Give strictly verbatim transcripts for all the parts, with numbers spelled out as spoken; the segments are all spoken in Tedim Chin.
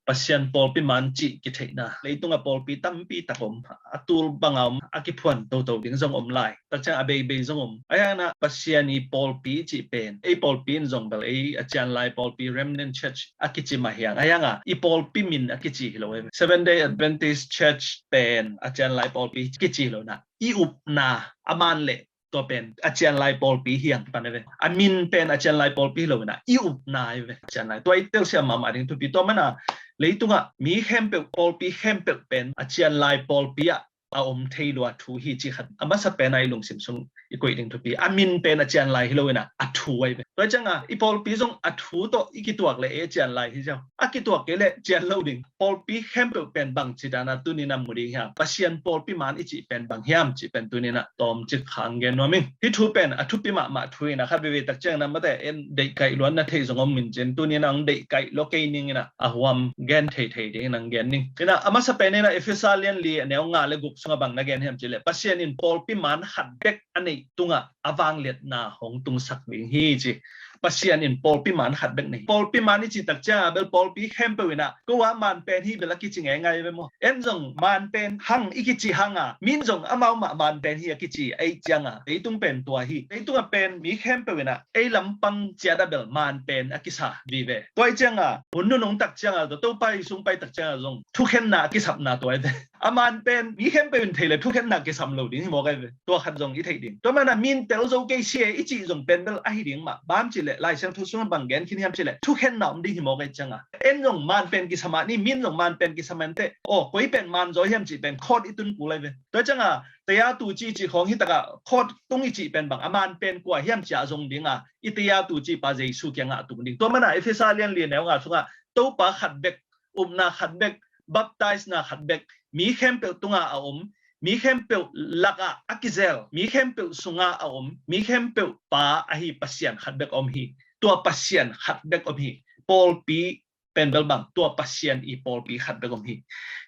Pasian pawlpi man cih kitheihna. Leitungah pawlpi tampi tak om, a tul banga om, a kiphuan toto ding zong om lai. Takciang a beibei zong om. Ahi hangin ah Pasian i pawlpi cih pen, ei pawlpi in zong bel ei a cianlai pawlpi, Remnant Church a kici mah hi hang. Ahi hangin ah i pawlpi min a kici hi lo e. Seventh Day Adventist Church pen a cianlai pawlpi kici hi lo in ah, i upna a man le tua pen a cianlai pawlpi hi hang pan e ve. A min pen a cianlai pawlpi hi lo in ah, i upna e ve, a cianlai. Tua i telsiam mahmah ding thupi. Tua mana leitungah mi khempeuh, pawlpi khempeuh pen a cianlai pawlpi ah a om thei lua thu hi cih khat a masa pen a i lungsim sung i koih ding thupi. A min pen a cianlai hi lo in ah, a thu ahi ve. Tua ciangin i pawlpi zong a thu tawh i kituak le e cianlai hi ziau. A kituak kei le cian lo ding. Pawlpi khempeuh pen bang ci dan a tuni in a mu ding hiam? Pasian pawlpi man i cih pen bang hiam cih pen tuni in a tawmcik khang gen nuam ing. Hih thu pen a thupi mahmah thu in a, khat veivei takciangin a mate en deihkaih luan na theih zong om in cin, tuni in a hong deihkaih lua kei ning in a, a huam gen theithei dingin hong gen ning. In a, a masa pen in a Efesa lian li a neu nga le guk sungah bang na gen hiam cih leh, Pasian in pawlpi man khat bek a neih tungah a vangliatna hong tungsak ding hi ci. Pasian in pawlpi man khat bek nei. Pawlpi man i cih takciangin a bel pawlpi khempeuh in a, ko a man pen hi bel a kici ngeingai ve maw? En zong man pen hang i kici hangin a, min zong amau mah man pen hi a kici ahih ciangin a, leitung pen tua hi. Leitungah pen mi khempeuh in a, ei lampang ciat a bel man pen a kisa vive. Tua ahih ciangin a, hun nunung takciangin a, tua Topa i sung pai takciangin a zong thukhenna a kisapna tua hi ve. A man pen mi khempeuh in thei le thukhenna kisam lo ding hi mawk ahi ve. Tua khat zong i theih ding. Tua mana min tel zo kei si e i cih zong pen bel ahi ding mah. Bang hang hiam cih leh Lai Siangtho sungah bang gen khin hiam cih leh thukhenna om ding hi mawk ahih ciangin a. En zong man pen kisam a ni, min zong man pen kisam a ni teh, aw, koi pen man zaw hiam cih pen court i tun kul ahi ve. Tua ciangin a taya tu ci cih khawng hi takah court tung i cih pen bang, a man pen kua hiam cih a zong dingin a, i taya tu cih pa Jesu kiangah a tung ding. Tua mana Efesa lian li neu nga sungah Topa khat bek, upna khat bek, baptisena khat bek, mi khempeuh tungah a om, mi khempeuh lakah a kizel, mi khempeuh sungah a om, mi khempeuh pa ahi Pasian khat bek om hi. Tua Pasian khat bek om hi. Pawlpi pen bel bang, tua Pasian i pawlpi khat bek om hi.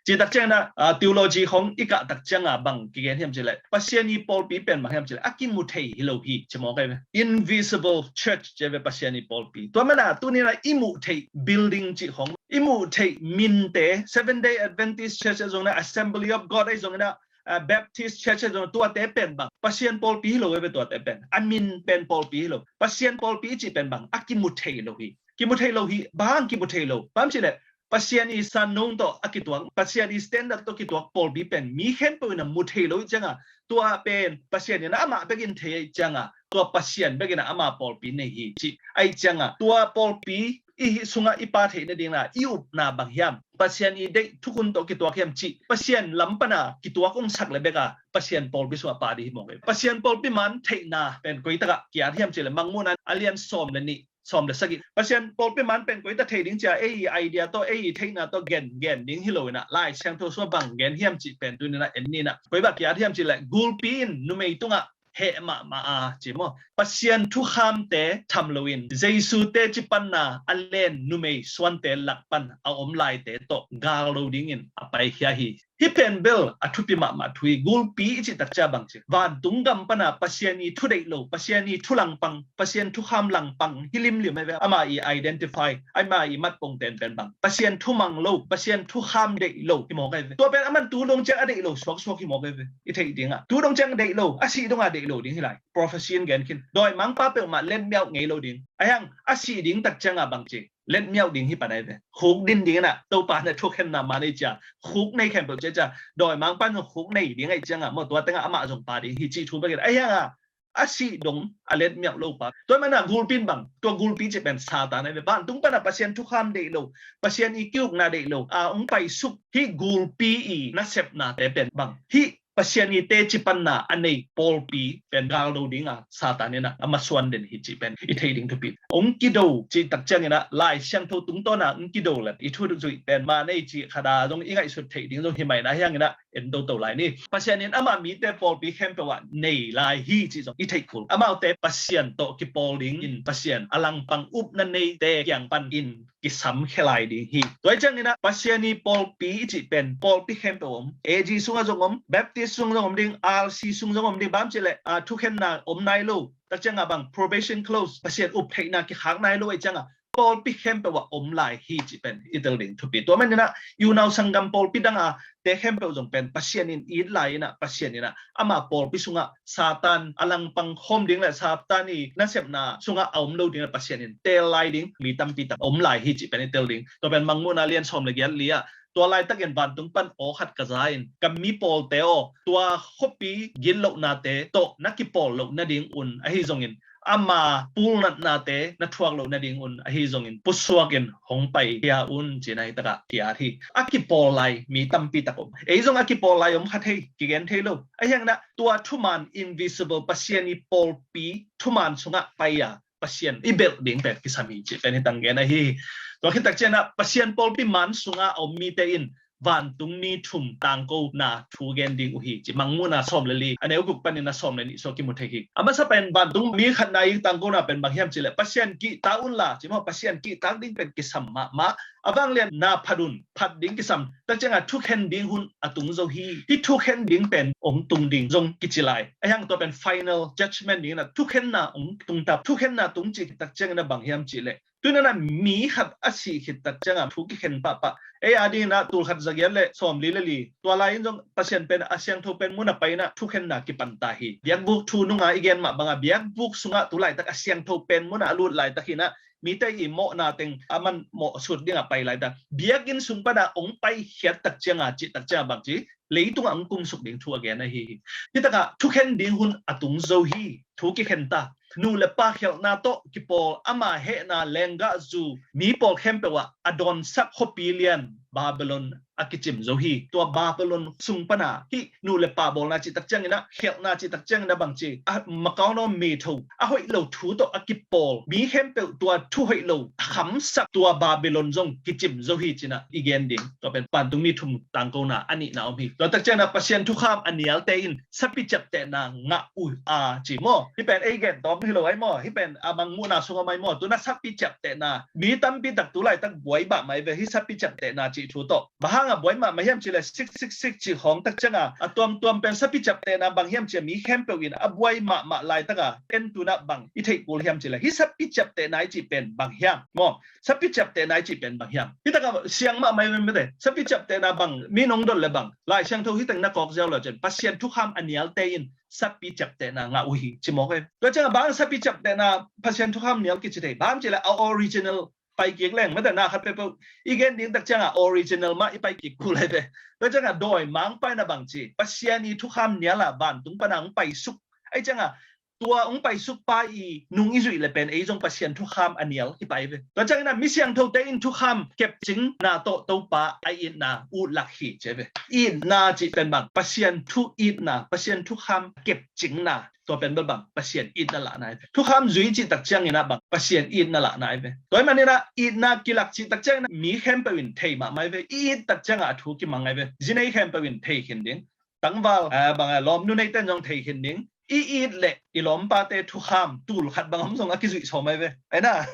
Cih takciangin a, ah, theology khawng i kah takciangin a bang kigen hiam cih leh, Pasian i pawlpi pen bang hiam cih leh, a kimu thei hi lo hi ci mawk ahi ve. Invisible church ci ahi ve Pasian i pawlpi. Tua mana tuni in a i muh theih building cih khawng, i muh theih minte, Seventh Day Adventist Church ahi zongin a, Assembly of God ahi zongin a, ah, Baptist Church ahi zongin a, tuate pen bang, Pasian pawlpi hi lo ahi ve tuate pen. A min pen pawlpi hi lo. Pasian pawlpi i cih pen bang, a kimu thei lo hi. Kimu thei lo hi. Bang hang kimu thei lo? Bang hang hiam cih leh Pasian i sannung tawh a kituak, Pasian i standard tawh kituak pawlpi pen mi khempeuh in a mu thei lo ahih ciangin a, tua pen Pasian in amah bek in thei ahih ciangin a, tua Pasian bek in a ama pawlpi nei hi ci ahih ciangin a, tua pawlpi i hih sungah i pha theih nadingin a i upna bang hiam? Pasian i deih thukhun tawh kituak hiam cih, Pasian lam pan a kituak hong sak le bek a, Pasian pawlpi sungah pha ding hi mawk ahi ve. Pasian pawlpi man theihna pen koi takah ki-at hiam cih leh, Mangmuhna a lian sawm le nih, sawm le sagih. Pasian pawlpi man pen koi tak thei ding ci a, ei i idea tawh, ei i theihna tawh gen, gen ding hi lo in a, Lai Siangtho sungah bang gen hiam cih pen tuni in a en ni in a. Koi bang ki-at hiam cih leh, gulpi in numei tungah heh mahmah a ci maw. Pasian thukhamte tham loin, Jesu teci panna a len numei suante lak pan a om laite tawh gal lo dingin a paikhia hi. Hih pen bel a thupi mahmah thu hi. Gulpi i cih takciang bang ci, vantung gam pan a Pasian i thu deih lo, Pasian i thu langpang, Pasian thukham langpang hi limlim ahi ve. Ama i identify, ama i matpong ten pen bang, Pasian thu mang lo, Pasian thukham deih lo hi mawk ahi ve. Tua pen aman tu dong ciang a deih lo suaksuak hi mawk ahi ve. I theih dingin a, tu dong ciang deih lo, a sih dong a deih lo ding hi lai. Prophecy in gen khin, dawimangpa peuhmah letmiauh ngei lo ding. Ahi hang a sih ding takciang a bang ci, letmiauh ding hi pan ahi ve. Khukdin ding in a, Topa na thukhenna man ei ci a, khuk nei khempeuh ci a, dawimangpa in khuk nei ding ahih ciangin a, maw, tua tengah amah zong pha ding hi cih thu bek in. Ahi hang a, a sih dong a letmiauh lo pa. Tua mana gulpi in bang, tua gulpi cih pen Satan ahi ve. Vantung pan a Pasian thukham deih lo, Pasian i ki-ukna deih lo a hong paisuk hih gulpi i nasepnate pen bang, hih Pasian i teci panna a nei pawlpi pen gal lo dingin a Satan in a, a masuan den hi cih pen i theih ding thupi. Hong kido cih takciangin a, Lai Siangtho tungtawn a hong kido le i thu zuih pen man ei cih khat a zong i ngaihsut theih ding zong hi mai na, ahi hangin a en toto lai ni. Pasian in ama mite pawlpi khempeuh ah nei lai hi cih zong i theih kul. Amaute Pasian tawh kipawl dingin, Pasian a langpang upna neite kiang pan in kisam khia lai ding hi. Tua ahih ciangin a, Pasian i pawlpi i cih pen pawlpi khempeuh om. A G sungah zong om, Baptist sung zong om ding, R C sung zong om ding. Bang hang hiam cih leh, ah, thukhenna om nai lo, takciang a bang, probation close, Pasian up theihna kikhak nai lo ahih ciangin a, pawlpi khempeuh ah om lai hi cih pen i tel ding thupi. Tua manin ah i unau sanggam pawlpi dang a te khempeuh zong pen Pasian in it lai in ah, Pasian in ah ama pawlpi sungah Satan a langpang khawm ding le Satan i nasepna sungah a om lo ding le Pasian in teel lai ding mi tampi tak om lai hi cih pen i tel ding. Tua pen Mangmuhna lian sawm le giat li ah, tua laitakin vantung pan aw khat ka za in, ka mi pawlte aw, tua khuapi gitlohnate tawh na kipawl loh nadingun ahi zongin, ama pulnatnate na thuak loh nadingun ahi zongin pusuakin hong pai hia un, ci-in ah hi takah ki-at hi. A kipawl lai mi tampi tak om. Ei zong a kipawl lai om kha thei, kigen thei lo. Ahi hangin ah tua thuman, invisible, Pasian i pawlpi thuman sungah pai a Pasian i belh ding pen kisam hi cih pen hi tanggen ahi hi. Tua khit tak ciangin ah Pasian pawlpi man sungah a om mite in vantung mi thum tangkona thu gen ding uh hi, ci Mangmuhna sawm le li, a neu guk panin a sawm le nih sung kimu thei hi. A masa pen vantung mi khatna i tangkona pen bang hiam cih leh Pasian kihta unla, ci maw, Pasian kihtak ding pen kisam mahmah. A vanglian na phat un, phat ding kisam. Tak ciangah thukhen ding hun a tung zo hi. Hih thukhen ding pen hong tung ding zong kici lai. Ahi hang tua pen final judgment dingin ah thukhenna hong tung ta. Thukhenna tung cih tak ciangin ah bang hiam cih leh, tu-in ah mi khat a sih khit tak ciangah thu kikhen pahpah. Ei a dingin ah tul khat za giat le sawm li le li, tua lai-in zong Pasian pen a siangtho pen mun ah pai-in ah thukhenna kipan ta hi. Biakbuk thu nunga i gen mah bangah biakbuk sungah tu laitak a siangtho pen mun ah a lut laitakin ah mite i mawhna teng a man mawh sut dingah pai laitak. Biakinn sung panah hong paikhiat tak ciangah, cih tak ciangah bang ci, leitungah hong kumsuk ding thu a gen ahi hi. Hih takah thukhen ding hun a tung zo hi. Thu kikhen ta. Nu le pa khialhna tawh kipawl ama hehna lenggahzu mi pawl khempeuh ah a dawnsak khuapi lian Babylon a kicim zo hi. Tua Babylon sung pana hih nu le pa bawlna cih tak ciangin ah, khialhna cih tak ciangin ah bang ci, a makaunawm metho, a hoih lo thu tawh a kipawl mi khempeuh tua thu hoih lo a khamsak tua Babylon zong kicim zo hi, ci-in ah i gen ding. Tua pen vantung mi thum tangkona a nihna om hi. Tua tak ciangin ah Pasian thukham a nialte in sapi ciaptehna ngah uh a, ci maw. Hih pen ei gen tawm hi lo ai maw. Hih pen a Mangmuhna sung om ai maw. Tu-in ah sapi ciaptehna mi tampi tak tu laitak buai mahmah hi ve, hih sapi ciaptehna cih thu tawh. Bang hangah buai mahmah hiam cih leh six six six cih khawng tak ciangah a tuamtuam pen sapi ciaptehna bang hiam cih leh mi khempeuh in a buai mahmah laitak a, en tu-in ah bang i theih kul hiam cih leh hih sapi ciaptehna i cih pen bang hiam maw. Sapi ciaptehna i cih pen bang hiam. Hih takah siang mahmah hi ve mate. Sapi ciaptehna bang, mi nong dot leh bang, Lai Siangtho hih teng na kawk ziau lo cin, Pasian thukham a nialte in sapi ciaptehna ngah uh hi, ci mawk hi. Tua ciangah bang sapi ciaptehna Pasian thukham nial kici thei, bang cih leh a original pai kik leng, mate, na khat peuhpeuh i gen ding tak ciangah original mah i pai kik kul hi ve. Tua ciangah dawi mangpa in ah bang ci, Pasian i thukham nial ah vantung pana hong paisuk. Ahi ciangah tua hong paisuk pa i nung i zuih leh pen ei zong Pasian thukham a nial hi pai ve. Tua ciangin ah mi siangthote in thukham kepcingna tawh Topa a itna utlak hi, ci ve. Itna cih pen bang, Pasian thu itna, Pasian thukham kepcingna. Tua pen bel bang, Pasian itna lahna hi ve. Thukham zui cih tak ciangin ah bang, Pasian itna lahna hi ve. Tua ahih manin ah itna kilak cih tak ciangin ah mi khempeuh in thei mahmah hi ve. I it tak ciangah a thu kimang hi ve. Zi nei khempeuh in thei khin ding. Tangval, ah, bang, ah, lawmnu neite in zong thei khin ding. I it leh i lawmpate thukham tul khat bang om zong a kizuih sawm hi ve. Ahi na,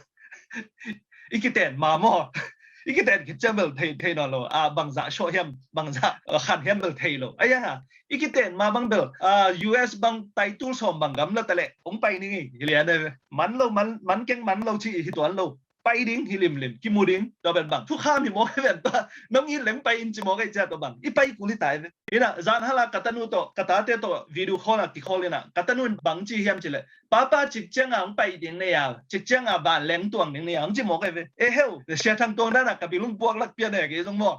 i kiten ma maw. I kiten khit ciang bel thei, thei nawn lo. Ah, bangzah sawh hiam, bangzah, ah, khan hiam bel thei lo. Ahi hang a, i kiten ma bang bel, ah, U S bang taitul sawm bang gamla ta leh hong pai ning hi, hi lian hi ve. Man lo, man, man keng man lo ci hi tuan lo. Pai ding hi limlim, kimu ding. Tua pen bang, thukham hi mawk hi ven tua. Nong it leng pai in ci mawk hi cia tua bang. I pai kul hi ta hi ve. Hi na, zan hal a ka tanu tawh, ka tate tawh video call a kikhol in ah, ka tanu in bang ci hiam cih leh, Papa, cik ciangah hong pai ding nei a, cik ciangah vanleng tuang ding nei a, hong ci mawk hi ve. E heu, Sia Thang Tuang dan ah ka bilung puak lak pian e, kei zong maw.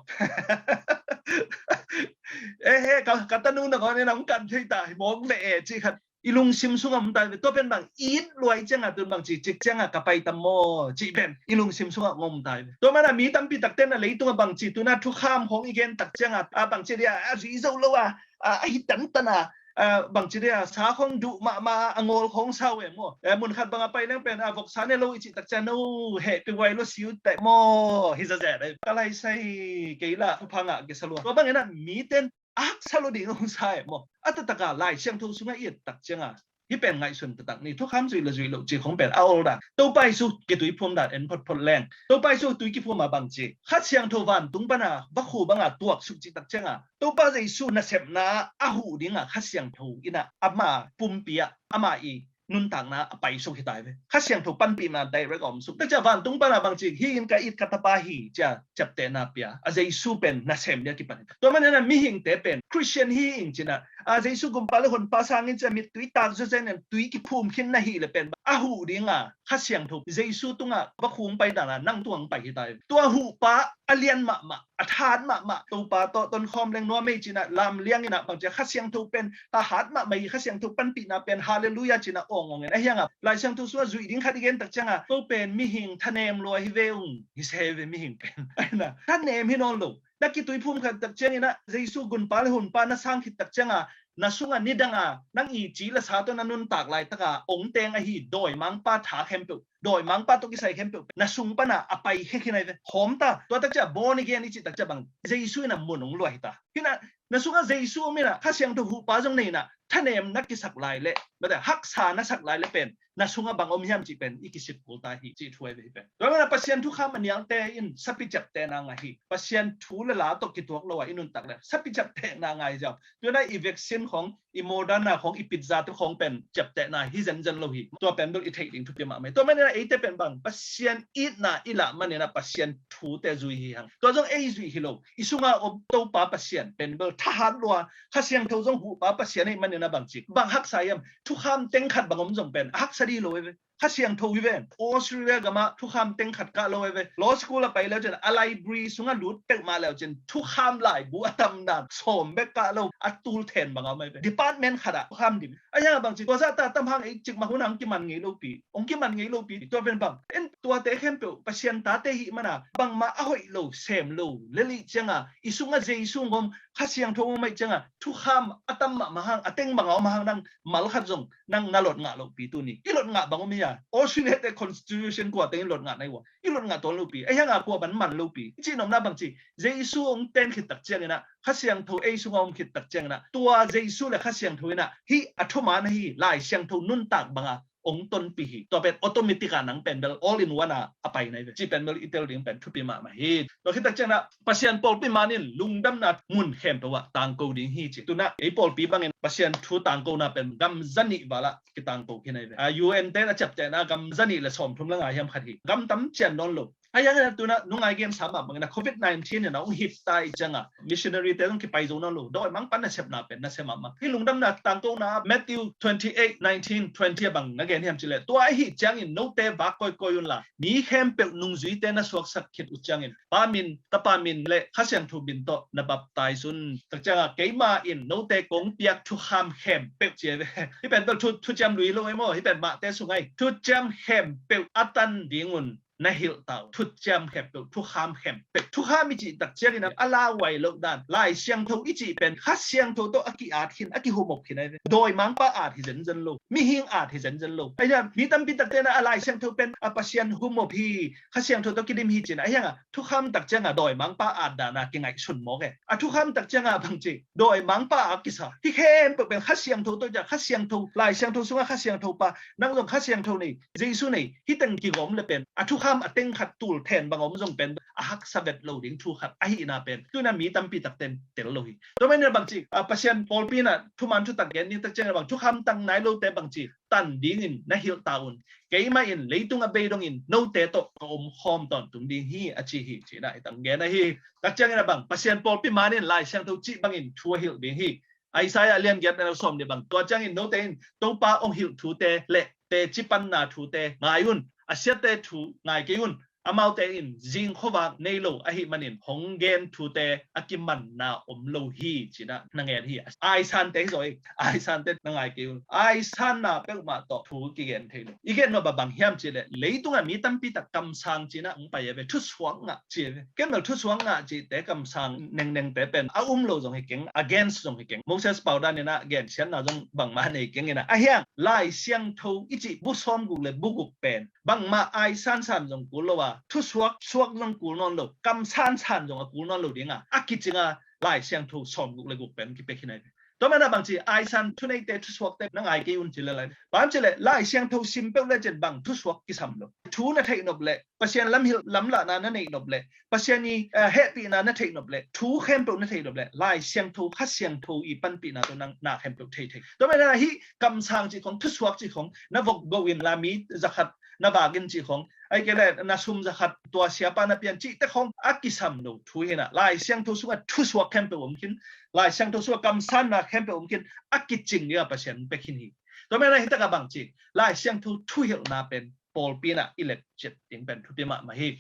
E he, ka, ka tanu nangawn in ah hong kan thei ta hi mawk ve e, cih khat. I lungsim sungah om ta hi ve. Tua pen bang, it luai ciangah tu-in bang ci, cik ciangah ka pai tam maw, cih pen i lungsim sungah om ta hi ve. Tua manin ah mi tampi takte in ah leitungah bang ci, tu-in ah thukham khawng i gen tak ciangah, a bang ci dia, a zui zo lo a, a, a hi tantan a, a, bang ci dia, sa khawng duh mahmah a, a ngawl khawng sau e maw. E, mun khat bang a pai leng pen, a, voksa ne lo i cih tak ciang, no, hehpih huai lo siu teh maw, hi zazet e. Ka lai sai kei lah, thupha ngah kisa lua. Tua bangin ah mite in aksa lo ding hong sa e maw. A taktak a Lai Siangtho sungah i et tak ciangah, hih pen ngaihsun taktak ni, thukham zuih lo zuih loh cih khong pen a ol dan. Topa Jesu kituiphum dan en photphot leng. Topa Jesu tui kiphum a bang ci, Kha Siangtho vantung pana vakhu banga tuaksuk cih tak ciangah, Topa Jesu nasepna a huh dingah Kha Siangtho in ah ama pumpi ah, ama i nuntakna a paisuk hi ta hi ve. Kha Siangtho panpihna direct a omsuk. Tua ciah vantung pana bangci, hih in ka it ka tapa hi, ci-a ciaptehna pia. A Jesu pen nasem dia kipan hi. Tua manin a mihingte pen Christian hi ing ci-in a, a Jesu gumpa le honpa sang ing ci-a mittui tak zawzen in tui kiphum khin na hih leh pen a huh dinga Kha Siangtho Jesu tungah va khung pai dan a nang tungah pai hi ta hi. Tua huhpa a lian mahmah, a tha hat mahmah, Topa tawh tonkhawm leng nuam ei ci-in a lamliang in a bangci a Kha Siangtho pen tha hat mahmah hi, Kha Siangtho panpihna pen halleluia ci-in a awng awng in a hiang a Lai Siangtho sungah zuih ding khat i gen tak cianga, ko pen mihing thanem lua hi ve ung, hi se ve mihing pen. Aina thanem hi nawn lo. Na kituiphum khat tak ciangin a Jesu gumpa le honpa na sang khit tak cianga, na sunga nidanga nang i ci le sa tawh na nuntak laitaka ong teng ahi dawimangpa tha khempeuh, dawimangpa tawh kisai khempeuh na sung pana a pai khekhin ahi ve. Hawm ta, tua tak ciah born again i cih tak ciah bang Jesu in a mun ong luah hi ta. Hina na sunga Jesu om ina Kha Siangtho huhpa zong nei ina thanem na kisak lai leh, mate haksa na sak lai leh pen na sunga bang om hiam cih pen i kisip kul ta hi cih thu ahi ve hi pen. Tua mana Pasian thukham a niangte in sapi ciaptehna ngah hi. Pasian thu le la tawh kituak lo a i nuntak le sapi ciaptehna ngah hi ziau. Tua na i vaccine khong, i Moderna khong, i pizza tu khong pen ciaptehna hi zenzen lo hi. Tua pen bel i theih ding thupi mahmah hi. Tua manina eite pen bang Pasian itna i lah manina Pasian thute zui hi hang. Tua zong ei zui hi lo. I sunga om Topa Pasian pen bel thahat lua, Kha Siangtho zong huhpa Pasian ei manina bang cik bang haksa hiam. Thukham teng khat bang om zong pen a haksa di lo ei ve. Kha Siangtho hi ve. Australia gama thukham teng khat kah lo ei ve. Law school a pai leu cin a library sunga lut peuhmah leu cin thukham laibu a tam dan sawm bek kah lo a tul then bang a om ei ve. Department khat ah thukham dim. A yang a bang cik tua zah ta tam hang ei cik mah hun hang kiman ngei lo pi. Ong kiman ngei lo pi. Tua pen bang en tuate khempeuh Pasian tate hih mana bangmah a hoih lo sem lo lelih cianga i sunga Jesu ngom Kha Siangtho ngom ei cianga thukham a tam mahmah hang a teng bang a om hang nang mal khat zong nang na lot ngah lo pi tuni. I lot ngah bang om hi a. Australia te constitution kua teng i lot ngah na i wa. I lot ngah tuan lo pi. A hiang a kua ban man lo pi. I cih nopna bang ci. Jesu ong ten khit tak ciangin a Kha Siangtho ei sunga om khit tak ciangin a tua Jesu le Kha Siangtho in a hih a thuman ahi Lai Siangtho nuntak banga ong tonpih hi. Tua pen automatic a nang pen bel all in one a a pai na hi ve. Ci pen bel i tel ding pen thupi mahmah hi. Tua khit tak ciangin a Pasian pawlpi man in lungdamna mun khempeuh ah tangko ding hi ci. Tuna ei pawlpi bangin Pasian thu tangkona pen gam zanih val ah kitangko khin ahi ve. A U N te na ciaptehna gam zanih le sawmthum le nga hiam khat hi. Gam tam cian nawn lo. A yang tuna nungai gensa mah bangin a covid nineteen in a ong hit ta i cianga missionary te zong kipai zo nawn lo. Dawimangpa nasepna pen nasem mahmah. Hih lungdamna tangkona Matthew twenty eight nineteen twenty a bang na gen hiam cileh tua ahi ciangin note vak kawikawi unla mi khempeuh nungzuite na suaksak khit uh ciangin Pa min, Tapa min le Kha Siangtho min tawh na baptize un. Tak cianga keima in note kong piak thukham khempeuh ci ahi ve. Hih pen bel thu, thuciam lui lo ei maw, hih pen mahte sung ahi. Thuciam khempeuh a tan ding un na hilh ta uh. Thuciam khempeuh, thukham khempeuh. Thukham i cih tak ciangin a lauhuai loh dan Lai Siangtho i cih pen Kha Siangtho tawh a ki-at khin, a kihumop khin ahi ve. Dawimangpa at hi zenzen lo, mihing at hi zenzen lo. Ahi a mi tampi takte na a Lai Siangtho pen a Pasian humop hi, Kha Siangtho tawh kidim hi cin a hiang a thukham tak cianga dawimangpa at dana kingaihsun mawk e. A thukham tak cianga bang ci dawimangpa a kisa. Hih khempeuh pen Kha Siangtho tawh cia, Kha Siangtho, Lai Siangtho sunga Kha Siangtho pa, nang zong Kha Siangtho nei, Jesu nei, hih teng kigawm le pen a thukham a teng khat tul then bang om zong pen a haksa vet lo ding thu khat ahihna pen tuina mi tampi takten tel lo hi. Tua manin a bang ci a Pasian pawlpi in a thuman thutak gen ding tak ciangin a bang thukham tang nai lote bang ci tan dingin na hilh ta un. Keima in leitung a bei dongin note tawh ka om khawm tawntung ding hi a ci hi. Cina i tang gen ahi. Tak ciangin a bang Pasian pawlpi man in Lai Siangtho cih bangin thu a hilh ding hi. Isaiah lian giat na sawm ni bang tua ciangin note in Topa ong hilh thute le teci panna thute ngai un. A siate thu ngai kei un. Amaute in zing khuavak nei lo ahih manin hong gen thute a kimanna om lo hi cina na ngen hi. Aisante hi zaw ei. Aisante na ngai kei un. Aisanna peuhmah tawh thu kigen thei lo. I gen nop a bang hiam cileh leitunga mi tampi tak kamsang cina hong pai a ve. Thusuak ngah ci a ve. Ken bel thusuak ngah cihte kamsang nengnengte pen a um lo zong hi keng, against zong hi keng. Moses paudan ina gensiatna zong bangmah nei keng ina a hiang Lai Siangtho i cih bu sawm guk le bu guk pen bangmah aisansan zong kul lo a, thusuak suak zong kul nawn lo, kamsansan zong a kul nawn lo dinga a kicinga Lai Siangtho sawm guk le guk pen kipia khin ahi ve. Tua manin ah bangci aisan thuneite thusuakte na ngai kei un ci le lai. Bang ci le Lai Siangtho sim peuh le cin bang thusuak kisam lo. Thu na theih nop le Pasian lamhilh lamlahna na neih nop le Pasian i, eh, hehpihna na theih nop le thu khempeuh na theih nop le Lai Siangtho, Kha Siangtho i panpihna tawh nang na khempeuh thei thei. Tua manin ah hih kamsang cih khong, thusuak cih khong na vok go in la mi zakhat na vak in cih khong, ahih kei le na sum zakhat tua siapa na pian cihte khong a kisam lo thu hi in ah Lai Siangtho sungah thusuak khempeuh om khin, Lai Siangtho sungah kamsanna khempeuh om khin, a kicing ding a Pasian pia khin hi. Tua manin ah hi takah bangci Lai Siangtho thuhilhna pen pawlpi in ah i lep ciat ding pen thupi mahmah hi.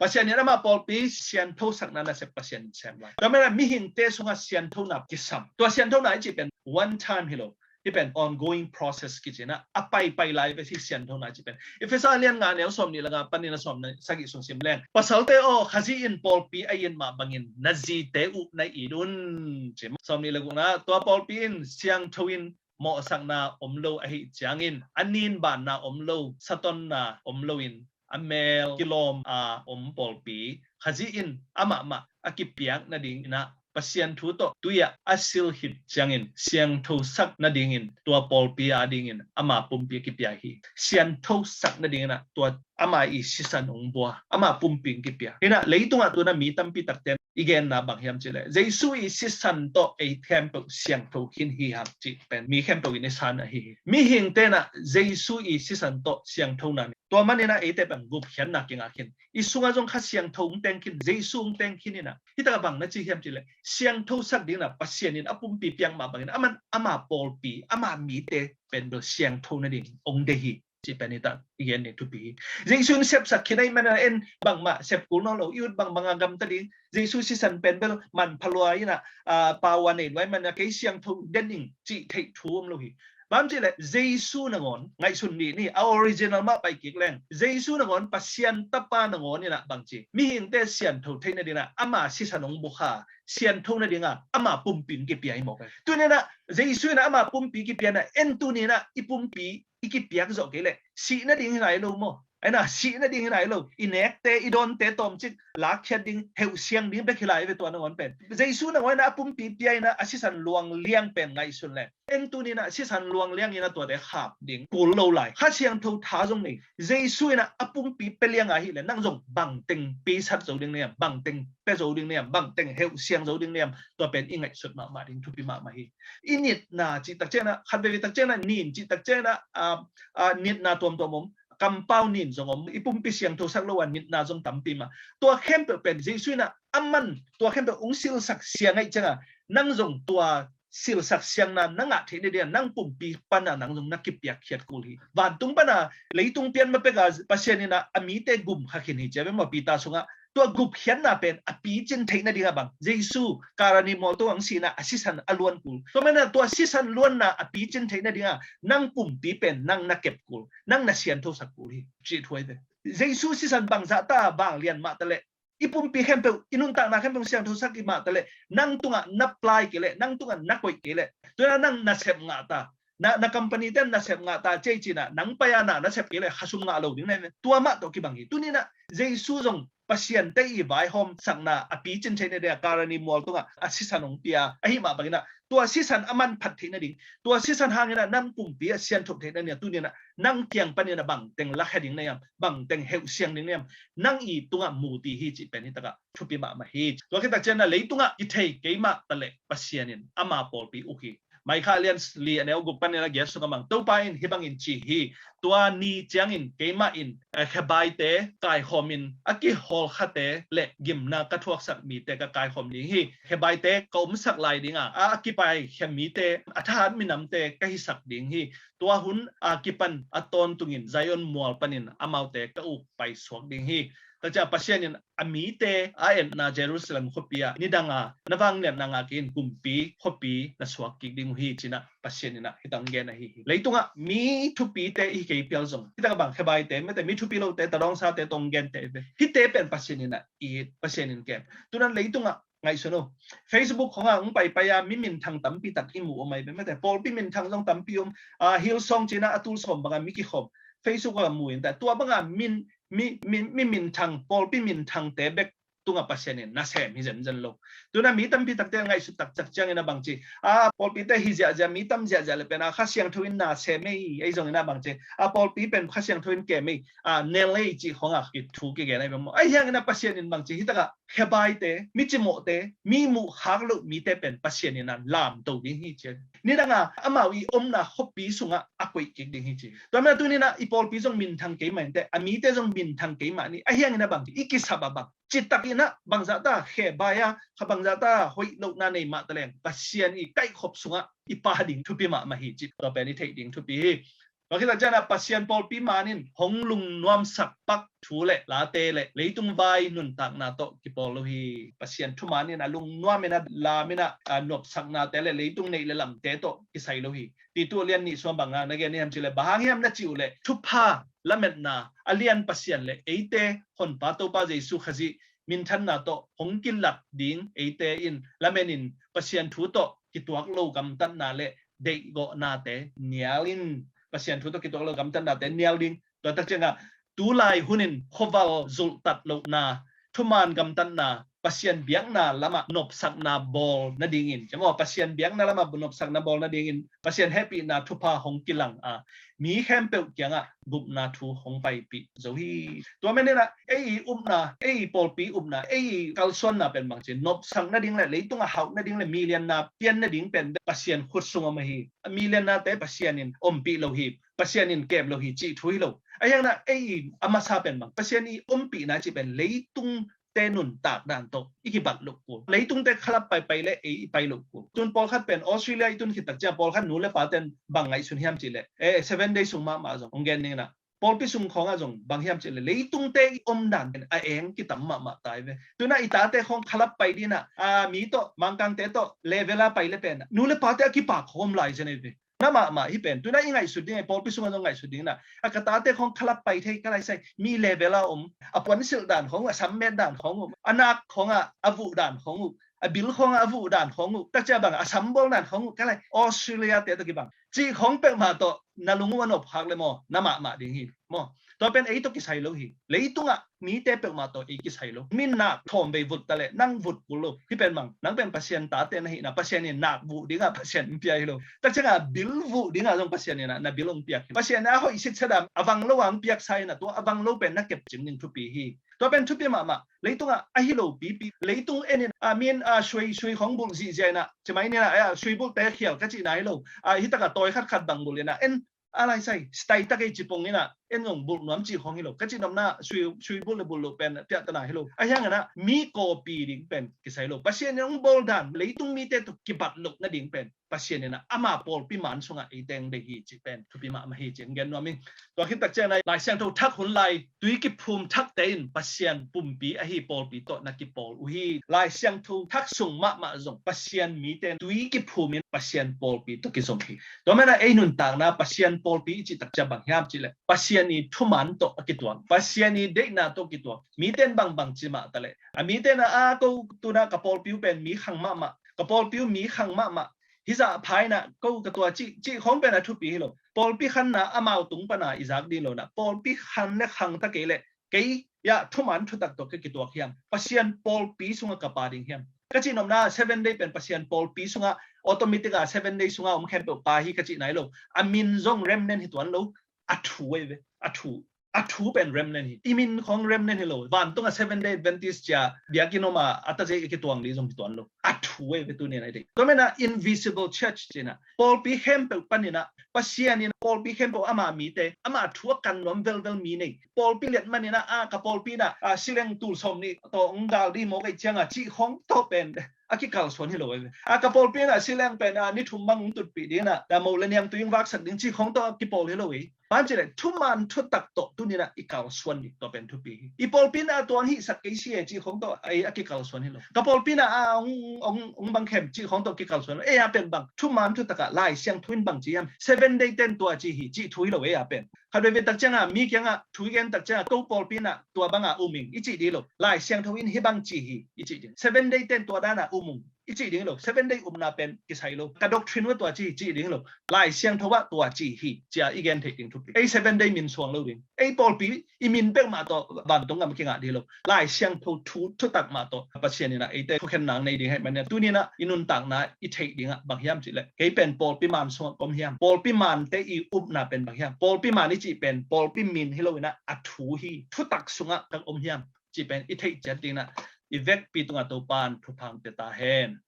Pasian in amah pawlpi sianthosakna nasep Pasian in sem lai. Tua manin ah mihingte sungah sianthona kisam. Tua sianthona i cih pen one time hi lo. Hih pen ongoing process kici in ah a paipai lai ve hi sianthona i cih pen. Efesa lian nga neu sawmnih le nga panin a sawm sagih sung sim leng. Pasalte aw, Khazih in pawlpi a it mah bangin na zite uh na it un. Ci sawmnih le gukna, tua pawlpi in siangtho in mawhsakna om lo ahih ciangin a nin banna om lo, satonna om loin a mel kilawm a om pawlpi Khazih in amah mah a kipiak nadingin ah Pasian thu tawh tui ah a sil khit ciangin siangthosak nadingin tua pawlpi a dingin ama pumpi a kipia hi. Siangthosak nadingin ah tua ama i sisan hong bua, ama pumpi hong kipia hi in ah. Leitungah tu in ah mi tampi takte i genna bang hiam cih le Jesu i sisan tawh ei khempeuh siangtho khin hi hang cih pen mi khempeuh in i san ahi hi. Mihingte in ah Jesu i sisan tawh siangthona nei. Tua manin ah eite pen gupkhiatna kingah khin. I sungah zong Kha Siangtho hong teng khin, Jesu hong teng khin in ah. Hi takah bang na ci hiam cih le siangthosak dingin ah Pasian in a pumpi piak mah bangin aman ama pawlpi, ama mite pen bel siangtho nading hong deih hi. Cih pen hi tak i gen ding thupi hi. Jesu in sepsak khin ahih manin ah en bangmah sep kul nawn lo, i ut bangbang a gamta ding. Jesu sisan pen bel manpha lua in ah, ah, pau a nei lua ahih manin ah kei siangtho den ing cih theih thu om lo hi. Bang ci le Jesu nangawn ngaihsun dih ni, a original mah pai kik leng Jesu nangawn Pasian Tapa nangawn in ah bangci mihingte siangtho theih nadingin ah ama sisan hong bukha, siangtho nadingin ah ama pumpi hong kipia hi mawk. Tuni in ah Jesu in ah ama pumpi kipia in ah en tuni in ah i pumpi i kipiak zawh kei leh sih nading hi nai lo maw? Ahi na, sih nading hi nai lo. I nekte, i dawnte tawmcik lakkhiat ding, heuh siang ding bek hi lai ve tua nangawn pen. Jesu nangawn in ah a pumpi pia in ah a sisan luang liang pen ngaihsun leh en tuni in ah sisan luang liang in ah tuate khap ding kul lo lai. Kha Siangtho tha zong nei. Jesu in ah a pumpi pia liang ahih leh nang zong bangteng pisat zo ding na hiam, bangteng pia zo ding na hiam, bangteng heuh siang zo ding na hiam, tua pen i ngaihsut mahmah ding thupi mahmah hi. I nitna cih tak ciangin ah, khat veivei tak ciangin ah, nin cih tak ciangin ah, ah, ah, nitna tuamtuam om, kampau nin zong om, i pumpi siangthosak lo a nitna zong tampi mah. Tua khempeuh pen Jesu in ah aman tua khempeuh hong silsak siang ahih ciangin ah, nang zong tua silsak siangna na ngah theih nading ah nang pumpi pan ah nang zong na kipiakkhiat kul hi. Vantung pan ah leitung pian ma pek ah Pasian in ah a mite gum kha khin hi ci a ve maw, Peter sungah. Tua gupkhiatna pen a picin theih nading ah bang Jesu Kalvari mual tungah hong sihna a sisan a luan kul. Tua manin ah tua sisan luanna a picin theih nading ah nang pumpi pen nang na kep kul, nang na siangthosak kul hi. Cih thu ahi ve. Jesu sisan bangzah ta vanglian mah ta leh, i pumpi khempeuh, i nuntakna khempeuh siangthosak i mah ta leh, nang tungah na apply kei leh, nang tungah na koih kei leh, tua nang nasep ngah ta, na, na company ten nasep ngah ta, cei cin ah nang pai a na nasep kei leh khasum ngah lo ding na hi. Tua mah tawh kibang hi. Tuni in ah Jesu zong Pasian te i vaihawmsakna a picin theih nading ah Kalvari mual tungah a sisan hong pia ahih mah bangin ah tua sisan a manphat theih nading, tua sisan hangin ah nang pumpi a siangtho theih nading ah tuni in ah nang kiang panin ah bangteng lakhia ding na hiam, bangteng heuh siang ding na hiam, nang i tungah mu ti hi cih pen hi takah thupi mahmah hi. Tua khit tak ciangin ah leitungah kithei kei mah ta leh Pasian in ama pawlpi uk hi. Micah lian li a neu guk panin a giat sungah mang Topa in hih bangin ci hi. Tua ni ciangin keimah in, eh, khebaite kaikhawmin a kihawlkhate le gimna ka thuaksak mite ka kaikhawm ding hi. Khebaite ka omsak lai ding a, a kipaikhia mite, a thahat minamte ka hisak ding hi. Tua hun a kipan a tawntungin Zion mual panin amaute ka uk paisuak ding hi. Tua ciang Pasian in a mite a etna Jerusalem khuapi ah nidang a na vangliatna ngah kei in, kumpi khuapi na suak kik ding uh hi, ci-in ah Pasian in ah hih teng gen ahi hi. Leitungah mi thupite i hi kei phial zong, hih teng bang khebaite, mete mi thupi lote, tadawngsate tawh gen te ve. Hihte pen Pasian in ah it, Pasian in kem. Tunan leitungah ngaihsun uh. Facebook khong ah hong paipai a mi minthang tampi tak i mu om ahi ve, mete pawlpi minthang zong tampi om. Ah, Hillsong ci-in ah a tul sawm bang a mi kikhawm. Facebook ah mu in ta, tua bang a min, mi, mi, mi minthang, pawlpi minthangte bek tungah Pasian in na sem hi zenzen lo. Tuna mi tampi takte ngaihsut taktak ciangin a bangci, a pawlpite hi ziahziah, mi tam ziahziah le pen a Kha Siangtho in na sem ei, ei zongin a bangci, a pawlpi pen Kha Siangtho in kem ei, a nel ei cih khawngah ki thu kigen ahi bang maw. Ahi hangin a Pasian in bangci, hitakah khebaite, mi cimawhte, mi muhkhak loh mite pen Pasian in a lamto ding hi ci. Nidanga amau i omna khuapi sungah a koih kik ding hi ci. Tua mena tuninah i pawlpi zong minthang keimah inteh, a mite zong minthang keimah ni. Ahi hangin a bang i kisap a bang citakinah bangzahta khebai a, kha bangzahta hoih lohna nei mah taleng Pasian i kaihkhop sungah i pa ding thupi mahmah hi ci. Tua pen i theih ding thupi hi. Tua khitah cianah Pasian pawlpi manin hong lungnuamsak pak thu le late le leitung vai nuntakna tawh kipawl lo hi. Pasian thumanin a lungnuamin a lamin a nopsaknate le leitung neih le lamte tawh kisai lo hi. Titu a lian nih sung bangah na gen hiam cileh, bang hang hiam na cih uhleh thupha lametna a lian Pasian le eite Honpa Topa Jesu Khazih minthanna tawh hong kilat ding eite in lamenin Pasian thu tawh kituak lo gamtatna le deihgawhnate nialin, Pasian thu tawh kituak lo gamtatnate nial ding. Tua tak ciangah tulai hunin khuaval zulhtat lohna, thuman gamtatna, Pasian biakna lamah nopsakna bawl nadingin, ciamaw Pasian biakna lamah nopsakna bawl nadingin Pasian hehpihna thupha hong kilang a, mi khempeuh kiangah gupna thu hong paipih zo hi. Tua meninah ei i upna, ei i pawlpi upna, ei i kalsuanna pen bangci, nopsak nading le leitungah hauh nading le milianna pian nading pen Pasian khut sung om ahi. Miliannate Pasian in ompih lo hi, Pasian in kem lo hi cih thu hi lo. Ahi hangin ei i a masa pen bang, Pasian i ompihna cih pen leitung te nuntak dan tawh i kibat loh kul. Leitungte khalap paipai le ei i pai loh kul. Tun pawlkhat pen Australia i tun khit tak ciang pawlkhat nu le paten bang ngaihsun hiam cihleh, eh, Seven Day sung mahmah zong hong gen ninginah pawlpi sung khawngah zong bang hiam cihleh leitungte i omdan pen a eng kitam mahmah tai ve. Tunah i tate khawng khalap pai dinah a mi tawh Mangkangte tawh level a pai le pen nu le pate a kipak khawm lai zen ei ve. Na mahmah hi pen. Tuna i ngaihsut ding, pawlpi sungah zong ngaihsut ding na. A ka tate khawng khalap pai thei ka lai sai. Mi level a om. A puansilh dan khawng uh, a sammet dan khawng uh, a nak khawngah a vuh dan khawng uh, a bil khawngah a vuh dan khawng uh, takcia bangah a sambawl dan khawng uh, ka lai Australia te tawh kibang. Cih khawng peuhmah tawh na lung uh a nopkhak le maw, na mahmah ding hi maw. Tua pen ei tawh kisai lo hi. Leitungah mite peuhmah tawh ei kisai lo. Min nak thawm vei vut ta leh nang vut kul lo. Hih pen bang, nang pen Pasian tate na hihna, Pasian in nak vuh dingah Pasian in pia hi lo. Takciangah bil vuh dingah zong Pasian in ah na bil hong piak hi. Pasian in a hoih sitsa dam a vang lo a hong piaksa in ah tua a vang lo pen na kep cing ding thupi hi. Tua pen thupi mahmah. Leitungah a hi lo pipi, leitung en in a min a sui, sui khawng bulh zihziah in ah, cimai ni in ah, a sui bulhte khial ka cihna hi lo. A hitakah tawi khatkhat bang bulh in ah en a lai sai, stai tak ei cipong in ah en zong bulh nuam cih khawng hi lo. Ka cih nopna sui, sui bulh le bulh loh pen piahtana hi lo. Ahi hangin ah mi kawpi ding pen kisai lo. Pasian in hong bawl dan leitung mite tawh kibat loh nading pen Pasian in ah ama pawlpi man sungah ei teng dei hi cih pen thupi mahmah hi cih gen nuam ing. Tua khit takciang ah Lai Siangtho thak hun lai tui kiphum thakte in Pasian pumpi ahi pawlpi tawh na kipawl uh hi. Lai Siangtho thak sung mahmah zong Pasian mite tui kiphum in Pasian pawlpi tawh kizom hi. Tua mena ei nuntakna Pasian pawlpi i cih takcia bang hiam cihleh Pasian i thuman tawh a kituak, Pasian i deihna tawh kituak. Mite in bangbang ci mah taleh, a mite in ah a ko tuna ka pawlpi uh pen mi khang mahmah, ka pawlpi uh mi khang mahmah, hizah pha in ah ko ka tua cih, cih khawng pen a thupi hi lo. Pawlpi khanna amau tung pana i zak ding lo in ah, pawlpi khan le khang ta kei leh kei ah thuman thutak tawh ka kituak hiam, Pasian pawlpi sungah ka pa ding hiam? Ka cih nopna Seven Day pen Pasian pawlpi sungah automatic ah Seven Day sungah om khempeuh pa hi ka cihna hi lo. A min zong remnant hi tuan lo. A thu ei ve. A thu, a thu pen remnant hi. I min khawng remnant hi lo. Vantungah Seven Day Adventist cia biakinn om a a tazei i kituang ding zong hi tuan lo. A thu ei ve tuni in ah i dei. Tua mena invisible church ci in ah pawlpi khempeuh panin ah Pasian in pawlpi khempeuh ama mite, ama thu a kan nuam velvel mi nei. Pawlpi liat manin ah, a ka pawlpi in ah a sileng tul sawm nih tawh hong gal ding mawk ei ciangah cih khawng tawh pen a kikalsuan hi lo ei ve. A ka pawlpi in ah sileng pen a ni thum bang hong tutpih ding in ah, a mo le niam tui hong vaksak ding cih khawng tawh a kipawl hi lo ei. Ban cileh thuman thutak tawh tuni in ah i kalsuan ding tua pen thupi hi. I pawlpi in ah tua hong hihsak kei si e cih khawng tawh ei a kikalsuan hi lo. Ka pawlpi in ah a hong, hong, hong bang khem cih khawng tawh kikalsuan lo. Ei a pen bang thuman thutak ah Lai Siangtho in bang ci hiam, Seven Day ten tua ci hi cih thu hi lo ei a pen. Khat veve takciangah mi kiangah thu i gen takciangah ko pawlpi in ah tua bangah um ing i cih ding lo. Lai Siangtho in hih bang ci hi i cih ding. Seven Day ten tua danah um ung i cih ding hi lo. Seven Day upna pen kisai lo. Ka doctrine ah tua ci hi cih ding hi lo. Lai Siangtho ah tua ci hi ci-a i gen theih ding thupi. Ei Seven Day min suang lo ding. Ei pawlpi i min peuhmah tawh vantung gam kingah ding hi lo. Lai Siangtho thu thutak mah tawh Pasian in ah eite thukhenna nei ding hi ahih manin ah tuni-in ah i nuntakna i theih dingah bang hiam cih leh, kei pen pawlpi man sungah ka om hiam? Pawlpi mante i upna pen bang hiam? Pawlpi man i cih pen pawlpi min hi lo-in ah a thu hi. Thutak sungah ka om hiam cih pen i theih ciat dingin ah i vekpi tungah Topa'n thupha hong pia ta hen.